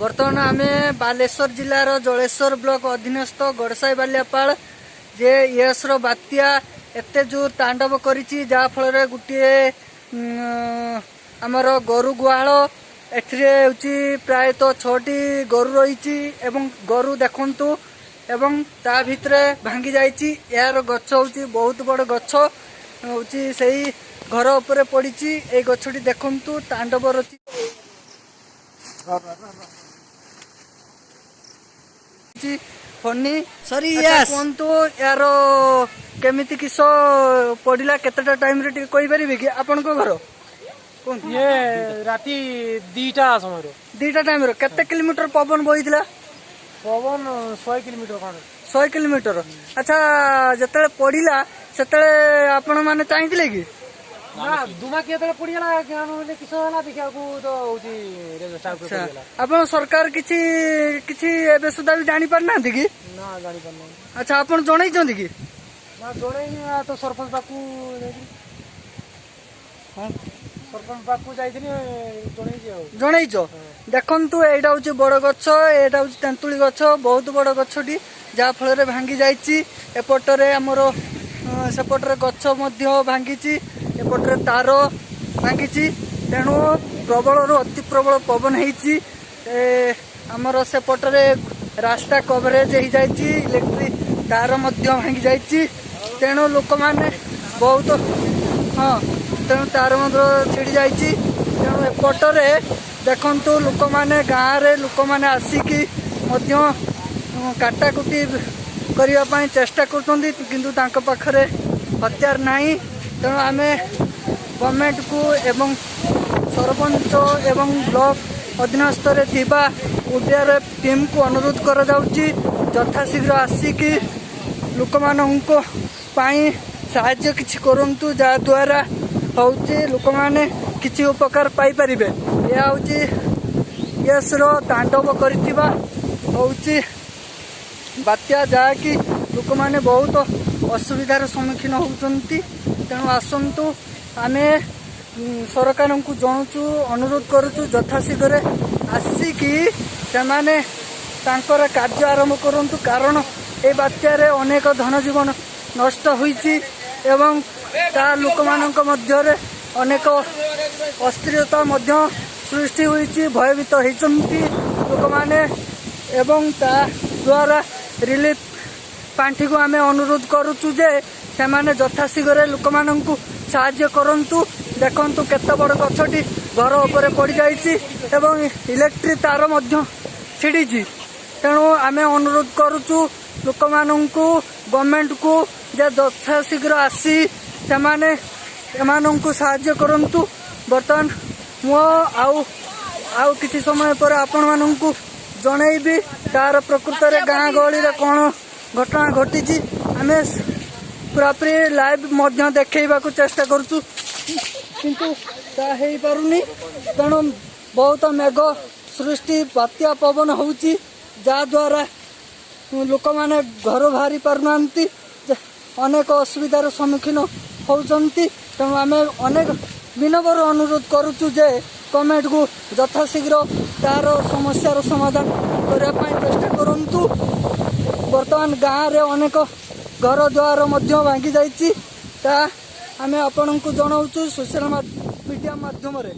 ବର୍ତ୍ତମାନ ଆମେ ବାଲେଶ୍ୱର ଜିଲ୍ଲାର ଜଳେଶ୍ୱର ବ୍ଲକ ଅଧୀନସ୍ଥ ଗଡ଼ସାଇ ବାଲିଆପାଳ ଯେ ୟସ୍ର ବାତ୍ୟା ଏତେ ଜୋର ତାଣ୍ଡବ କରିଛି, ଯାହାଫଳରେ ଗୋଟିଏ ଆମର ଗୋରୁ ଗୁହାଳ ଏଥିରେ ହେଉଛି ପ୍ରାୟତଃ 6ଟି ଗୋରୁ ରହିଛି ଏବଂ ଗୋରୁ ଦେଖନ୍ତୁ ଏବଂ ତା ଭିତରେ ଭାଙ୍ଗି ଯାଇଛି। ଏହାର ଗଛ ହେଉଛି ବହୁତ ବଡ଼ ଗଛ ହେଉଛି, ସେଇ ଘର ଉପରେ ପଡ଼ିଛି। ଏଇ ଗଛଟି ଦେଖନ୍ତୁ ତାଣ୍ଡବ ରଚି ଫନି ସରି। କୁହନ୍ତୁ, ଏହାର କେମିତି କିସ ପଡ଼ିଲା, କେତେଟା ଟାଇମରେ ଟିକେ କହିପାରିବେ କି? ଆପଣଙ୍କ ଘର କୁହନ୍ତୁ। ଇଏ ରାତି 2ଟା ସମୟରେ। 2ଟା ଟାଇମରେ କେତେ କିଲୋମିଟର ପବନ ବହିଥିଲା? ପବନ 100 କିଲୋମିଟର ଖଣ୍ଡେ। 100 କିଲୋମିଟର। ଆଚ୍ଛା, ଯେତେବେଳେ ପଡ଼ିଲା ସେତେବେଳେ ଆପଣ ମାନେ ଚାହିଁଥିଲେ କି? ନା, ଦୁମାକି ଯେତେବେଳେ ପଡିଗଲା ଆମେ କିସ ହେଲା ଦେଖିବାକୁ ତ ହଉଛି। ଆପଣ ସରକାର କିଛି କିଛି ଏବେ ସୁଦ୍ଧା ବି ଜାଣିପାରୁନାହାନ୍ତି କି? ନା, ଜାଣିପାରୁନାହାନ୍ତି। ଆଚ୍ଛା, ଆପଣ ଜଣେଇଛନ୍ତି କି? ନା, ଜଣେଇନି ତ। ସରପଞ୍ଚ ପାଖକୁ ଯାଇଥିଲି। ହଁ, ସରପଞ୍ଚ ପାଖକୁ ଯାଇଥିଲି, ଜଣେଇଛି। ଆଉ ଜଣେଇଛ? ଦେଖନ୍ତୁ, ଏଇଟା ହଉଛି ବଡ ଗଛ, ଏଇଟା ହଉଛି ତେନ୍ତୁଳି ଗଛ, ବହୁତ ବଡ ଗଛଟି, ଯାହା ଫଳରେ ଭାଙ୍ଗି ଯାଇଛି। ଏପଟରେ ଆମର ସେପଟରେ ଗଛ ମଧ୍ୟ ଭାଙ୍ଗିଛି, ଏପଟରେ ତାର ଭାଙ୍ଗିଛି। ତେଣୁ ପ୍ରବଳରୁ ଅତି ପ୍ରବଳ ପବନ ହେଇଛି। ଆମର ସେପଟରେ ରାସ୍ତା କଭରେଜ ହେଇଯାଇଛି, ଇଲେକ୍ଟ୍ରିକ ତାର ମଧ୍ୟ ଭାଙ୍ଗି ଯାଇଛି। ତେଣୁ ଲୋକମାନେ ବହୁତ, ହଁ, ତେଣୁ ତାର ମଧ୍ୟ ଛିଡ଼ି ଯାଇଛି। ତେଣୁ ଏପଟରେ ଦେଖନ୍ତୁ, ଲୋକମାନେ ଗାଁରେ ଲୋକମାନେ ଆସିକି ମଧ୍ୟ କାଟାକୁଟି କରିବା ପାଇଁ ଚେଷ୍ଟା କରୁଛନ୍ତି, କିନ୍ତୁ ତାଙ୍କ ପାଖରେ ହତିଆର ନାହିଁ। ତେଣୁ ଆମେ ଗଭର୍ଣ୍ଣମେଣ୍ଟକୁ ଏବଂ ସରପଞ୍ଚ ଏବଂ ବ୍ଲକ ଅଧୀନସ୍ଥରେ ଥିବା ଓଡିଆରଏଫ୍ ଟିମ୍କୁ ଅନୁରୋଧ କରାଯାଉଛି, ଯଥାଶୀଘ୍ର ଆସିକି ଲୋକମାନଙ୍କ ପାଇଁ ସାହାଯ୍ୟ କିଛି କରନ୍ତୁ, ଯାହାଦ୍ୱାରା ହେଉଛି ଲୋକମାନେ କିଛି ଉପକାର ପାଇପାରିବେ। ଏହା ହେଉଛି ଗ୍ୟାସ୍ର ତାଣ୍ଡବ କରିଥିବା ହେଉଛି ବାତ୍ୟା, ଯାହାକି ଲୋକମାନେ ବହୁତ ଅସୁବିଧାର ସମ୍ମୁଖୀନ ହେଉଛନ୍ତି। ତେଣୁ ଆସନ୍ତୁ, ଆମେ ସରକାରଙ୍କୁ ଜଣାଉଛୁ, ଅନୁରୋଧ କରୁଛୁ, ଯଥାଶୀଘ୍ରରେ ଆସିକି ସେମାନେ ତାଙ୍କର କାର୍ଯ୍ୟ ଆରମ୍ଭ କରନ୍ତୁ। କାରଣ ଏ ବାତ୍ୟାରେ ଅନେକ ଧନଜୀବନ ନଷ୍ଟ ହୋଇଛି ଏବଂ ତା ଲୋକମାନଙ୍କ ମଧ୍ୟରେ ଅନେକ ଅସ୍ଥିରତା ମଧ୍ୟ ସୃଷ୍ଟି ହୋଇଛି, ଭୟଭୀତ ହୋଇଛନ୍ତି ଲୋକମାନେ। ଏବଂ ତା ଦ୍ୱାରା ରିଲିଫ ପାଣ୍ଠିକୁ ଆମେ ଅନୁରୋଧ କରୁଛୁ ଯେ ସେମାନେ ଯଥାଶୀଘ୍ରରେ ଲୋକମାନଙ୍କୁ ସାହାଯ୍ୟ କରନ୍ତୁ। ଦେଖନ୍ତୁ, କେତେ ବଡ଼ ଗଛଟି ଘର ଉପରେ ପଡ଼ିଯାଇଛି ଏବଂ ଇଲେକ୍ଟ୍ରିକ ତାର ମଧ୍ୟ ଛିଡ଼ିଛି। ତେଣୁ ଆମେ ଅନୁରୋଧ କରୁଛୁ ଲୋକମାନଙ୍କୁ, ଗଭର୍ଣ୍ଣମେଣ୍ଟକୁ ଯେ ଯଥାଶୀଘ୍ର ଆସି ସେମାନେ ଏମାନଙ୍କୁ ସାହାଯ୍ୟ କରନ୍ତୁ। ବର୍ତ୍ତମାନ ମୁଁ ଆଉ କିଛି ସମୟ ପରେ ଆପଣମାନଙ୍କୁ ଜଣେଇବି ତାର ପ୍ରକୃତରେ ଗାଁ ଗହଳିରେ କ'ଣ ଘଟଣା ଘଟିଛି। ଆମେ ପୁରାପୁରି ଲାଇଭ୍ ମଧ୍ୟ ଦେଖେଇବାକୁ ଚେଷ୍ଟା କରୁଛୁ, କିନ୍ତୁ ତା ହେଇପାରୁନି। ତେଣୁ ବହୁତ ମେଘ ସୃଷ୍ଟି ବାତ୍ୟା ପବନ ହେଉଛି, ଯାହାଦ୍ୱାରା ଲୋକମାନେ ଘରୁ ବାହାରି ପାରୁନାହାନ୍ତି, ଅନେକ ଅସୁବିଧାର ସମ୍ମୁଖୀନ ହେଉଛନ୍ତି। ତେଣୁ ଆମେ ଅନେକ ବିନମ୍ର ଅନୁରୋଧ କରୁଛୁ ଯେ ଗଭର୍ଣ୍ଣମେଣ୍ଟକୁ ଯଥାଶୀଘ୍ର ତାର ସମସ୍ୟାର ସମାଧାନ କରିବା ପାଇଁ ଚେଷ୍ଟା କରନ୍ତୁ। ବର୍ତ୍ତମାନ ଗାଁରେ ଅନେକ ଘର ଦ୍ୱାର ମଧ୍ୟ ଭାଙ୍ଗି ଯାଇଛି, ତା ଆମେ ଆପଣଙ୍କୁ ଜଣାଉଛୁ ସୋସିଆଲ ମିଡ଼ିଆ ମାଧ୍ୟମରେ।